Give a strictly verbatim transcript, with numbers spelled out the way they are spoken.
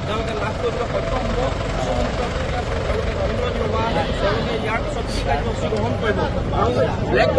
তেওঁলোকে লাভ কৰিবলৈ সক্ষম হ'ব। তেওঁলোকে ধন্য দিব বা তেওঁলোকে ইয়াৰ পিছত কি কাৰ্যসূচী গ্ৰহণ কৰিব আৰু ব্লেক